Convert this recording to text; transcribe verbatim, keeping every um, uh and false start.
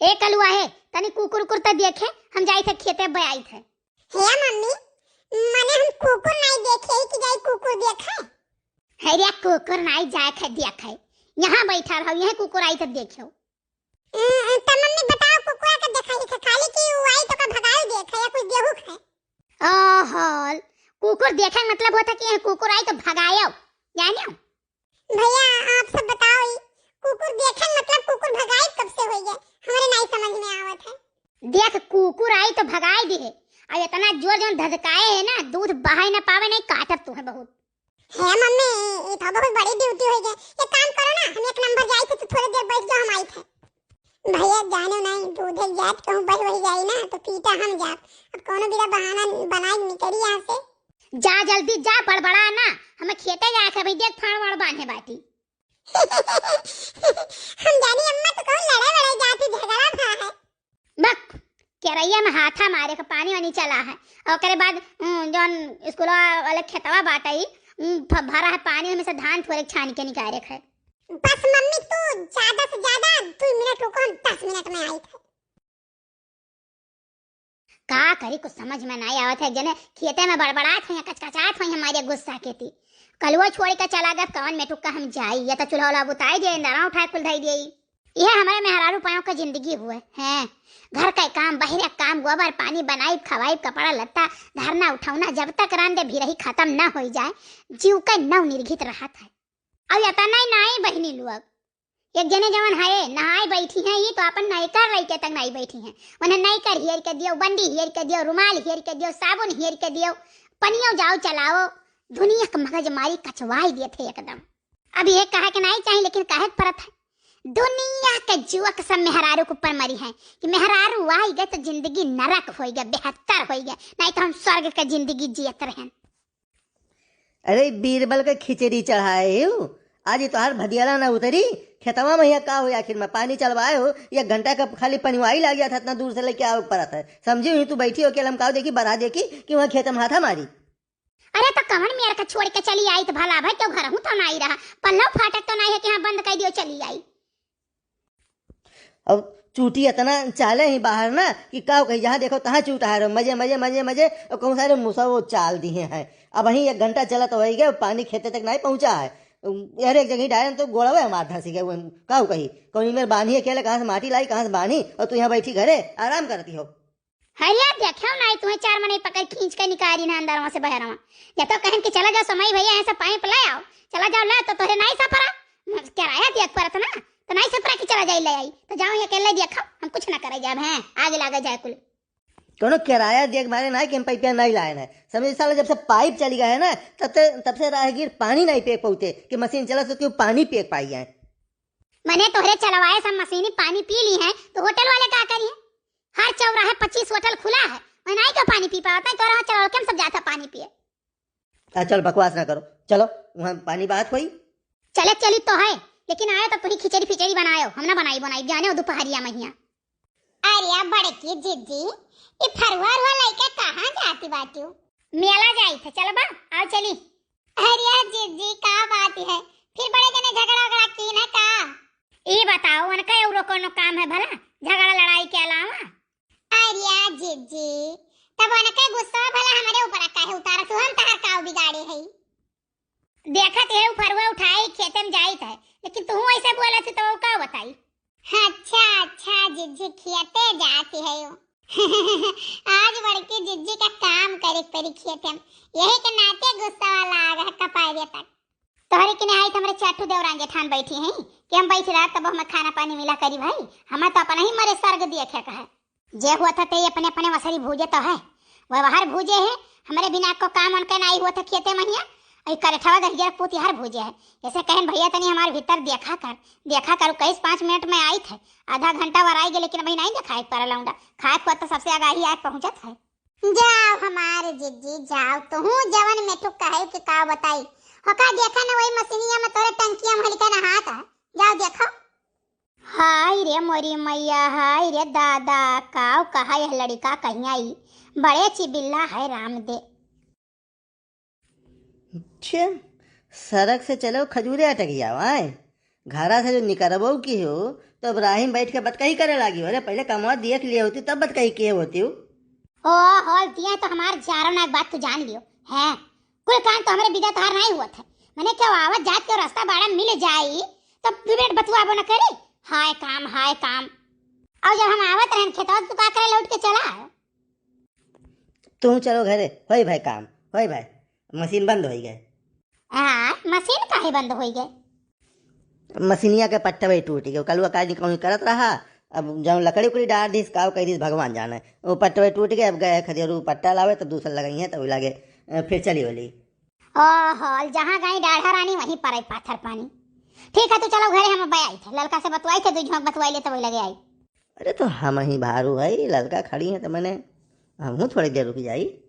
ए कलुआ हे, तनी कुकुर उकुर त देखे, हम जाइत है खेते बयाइत है। हे मम्मी, मने हम कुकुर नाई देखे कि जाई कुकुर देखे? अरे कुकुर नाई जाए खे देखे, यहाँ बैठा रहो, यहीं कुकुर आई त देखियो। हम्म, त मम्मी बताओ कुकुरा के देखाई खे खाली कि उ आई तो का भगाई देखे या कुछ देहू खे? ओहो, कुकुर देखे के मतलब होता कि यहीं कुकुर आई तो भगायो, जानियो? भैया, आप सब बताओ, ई कुकुर देखे मतलब कुकुर भगाई कब से होई गए? हमरे नाई समझ में आवत है। देख, कुकुर आई तो भगाई दिहे, और इतना जोर जोन धधकाए है ना, दूध बहाई ना पावे, नहीं काटत तू है बहुत। हे मम्मी, ई तो बहुत बड़ी ड्यूटी होई गए। एक काम करो ना, हम एक नंबर जाई थे, तू थोड़ी देर बैठ जाओ, हम आई थे। भैया, जानो नहीं, दूधे जात कहूँ बह वही जाई ना, तो पीटा हम जात। अब कोनो बिना बहाना बनाई निकली यहाँ से। जा जल्दी जा, बड़बड़ा ना, हमें खेते जाए के भाई, देख फाड़ वाड़ बांधे बाटी। हम जानी अम्मा तो कहूँ लड़े वड़े जाती, झगड़ा भा है। बक, केरैया में हाथा मारे के पानी वानी चला है, और ओकरे बाद, उम, जौन स्कूलवा वाले खेतवा बाटई, उम, भ-, भरा है पानी, ओमे से धान थोड़े छान के निकाले के है। बस मम्मी, तू ज्यादा से ज्यादा दो मिनट रुको, हम दस मिनट में आई थे। का करी, कुछ समझ में नाई आवत है। एक जने खेते में बड़बड़ात होइहैं, कचकचात होइहैं हमारे गुस्सा के ती। कलुआ छोड़ के चला गया, कवन मेटुक्का हम जाई, या तो चूल्हा उल्हा बुताई दिए, इंदरा उठाए कुल धई दिए। यह हमारे मेहरारू पायों का जिंदगी हुए हैं। घर का काम, बहिरे काम, गोबर पानी, बनाई खवाई, कपड़ा लत्ता, धरना उठौना, जब तक रांधे भी रही खत्म न होई जाए, जीव के नव निर्घित रहत है। और इतना ही नाई बहिनी लोग, एक जने जवन है, नहाए बैठी हैं, ये तो अपन नयकर लइके तक नाई बैठी हैं। उन्हें नयकर हेर के दियो, बंडी हेर के दियो, रुमाल हेर के दियो, साबुन हेर के दियो, पनियो जाओ चलाओ, दुनिया के मगज मारी कचवाई दिए थे एकदम। अब ये कहा के नाई चाही, लेकिन कहे के परत है, दुनिया के जुवक सब मेहरारू के ऊपर मरी हैं कि मेहरारू आई गए तो जिंदगी नरक होई गए, बेहतर होई गए, नाई तो हम स्वर्ग के जिंदगी जियत रहन। अरे बीरबल के खिचड़ी चढ़ाए हो, आज ये तोहार भदियाला ना उतरी। खेतवा में यहाँ का हो आखिर में, पानी चलवाए हो, एक घंटा का खाली पनिवाई लाग जात है, इतना दूर से लेके आवे के परत है। समझी हुई तू बैठी हो के लमकाओ देखी, बरा देखी कि वहाँ खेत में हाथा मारी। अरे तो कवन मेर का छोड़ के चली आई तो भला भाई, क्यों घर हूँ तो नाई रहा, पल्लव फाटक तो नाई है कि हाँ बंद कर दियो चली आई। अब चूटी इतना चाले ही बाहर ना कि का कही, जहाँ देखो तहाँ चूटा है, मजे, मजे, मजे, मजे, और कहूँ सारे मुसवा चाल दिए हैं। अब वहीं एक घंटा चलत होई गए, पानी खेते तक नाई पहुँचा है। यार एक जगह डायन तो गोड़वे हमार धंसी गए, वो का कही, कौन मेरे बान्ही अकेले कहाँ से माटी लाई, कहाँ से बान्ही, और तू यहाँ बैठी घरे आराम करती हो। हरिया देखो नाई, तुम्हें चार मनई पकड़ खींच के निकाली ना अंदरवा से बहरवा। या तो कहन कि चला जाओ समय भैया, यहाँ से पाइप ले आओ, चला जाओ ले, तो तोहरे नाई सफरा, किराया दिया परत ना, तो नाई सफरा कि चला जाई ले आई, तो जाओ ये अकेले देखो, हम कुछ ना करे जाब हैं, आगे लागे जाए कुल। कोनो किराया दिए के मारे ना कि हम पाइपिया नहीं लाए ना, समझे साला, जब से पाइप चली गया है ना, तब से, तब से राहगीर पानी नहीं पी पौते कि मशीन चला सके पानी पी पाई है। मने तोहरे चलवाए सब मशीनी पानी पी ली हैं, तो होटल वाले का करी हैं? हर चौराहे पच्चीस होटल खुला है, वहीं नाई क्यों पानी पी पावत है? चौराहा चलवा के हम सब जाता पानी पिए। आ, चल बकवास ना करो, चलो वहाँ पानी बात होई। चले चली तो है, लेकिन आयो तो पूरी खिचड़ी फिचड़ी बनायो, हम ना बनाई बनाई जाने हो दोपहरिया में हिया। अरे बड़की जिज्जी, ई फरुआ रुआ लइके कहाँ जाती बाटियो? मेला जाई थे, चलबा? आओ चली। अरे जिज्जी, का बात है? फिर बड़े जने झगड़ा उगड़ा की ना का? ई बताओ, उनका एगो कोनो काम है भला, झगड़ा लड़ाई के अलावा? अरे जिज्जी, तब उनका गुस्सा भला हमारे ऊपर काहे उतारत हो? हम तहार काव बिगाड़े है? देखत है, उ फरुआ उठाई खेते में जाइत है, लेकिन तू ऐसे बोलत है तो का बताई? अच्छा, अच्छा जिज्जी, खेते जाती है यो। आज बड़की जिज्जी का काम करे पड़ी खेते में, यही के नाते गुस्सा वाला आ गया कपारे तक। तोहरे किने आई तो हमरे चाटू देवरान जेठान बैठी हैं कि हम बैठ रहा तब हमें खाना पानी मिला करी भाई, हमें तो अपना ही मरे स्वर्ग दिए खे कहे। जे हुआ था ते अपने अपने वसरी भूजे तो है, वह बाहर भूजे है, हमरे बिना को काम उनके ना आई हुआ था खेते में हिया, और करठवा दहिया पूत यार भूजे है। जैसे कहन भैया तनी हमारे भीतर देखा कर, देखा कर, कैस पाँच मिनट में आई थे, आधा घंटा वर आई गए, लेकिन अभी नहीं देखा एक पारा लौंडा, खाए खुआ तो सबसे आगा ही आए पहुँचत है। जाओ हमारे जिज्जी जाओ, तुहू जवन में तू कहे कि का बताई, होका देखा न वही मशीनिया में तोरे टंकिया में हलिका नहात है, जाओ देखो। हाय रे मोरी मैया, हाय रे दादा, काव कहा यह लड़िका कहिया ई, बड़े चिबिल्ला है राम दे। छे, सड़क से चलो खजूरे अटक जाओ, आए। घरा से जो निकरबो की हो, तो इब्राहिम बैठ के बतकही करे लागी हो। अरे, पहले कमवा देख लिए होती, तब बतकही किए होती हो। ओ, होल दिया तो हमार चारों ना एक बात तू जान लियो। है, कुल काम तो हमरे बिना तोहार नहीं हुआ था। मने क्या आवत जात के रास्ता बाड़ा मिल जाई, तब दो मिनट बतुआबो न करी। हाय काम, हाय काम। और जब हम आवत रहन खेतवा, तू का करे लौट के चला आयो? तू चलो घरे, होई भाई काम, होई भाई, मशीन बंद होई गए। हाँ, मशीन काहे बंद होई गए? मशीनिया के पट्टवे टूट गए, कलुआ का दिन कहूँ करत रहा। अब जौन लकड़ी उकड़ी डार दिस, काव कह दिस, भगवान जाने। वो पट्टवे टूट गए, अब गए खदेरू पट्टा लावे, तब दूसर लगाई है, तब लागे, अ, फिर चली होली। ओहो, जहाँ गई डाढ़ा रानी, वहीं पर आई पाथर पानी। ठीक है, तू चलो घरे, हम अब आई थे, ललका से बतवाई थे, दो झोंक बतवाई ले, तब लगे आई। अरे, तो हम ही भारू है, ललका खड़ी है, तो मैंने, हम हूँ थोड़ी देर रुक जाई।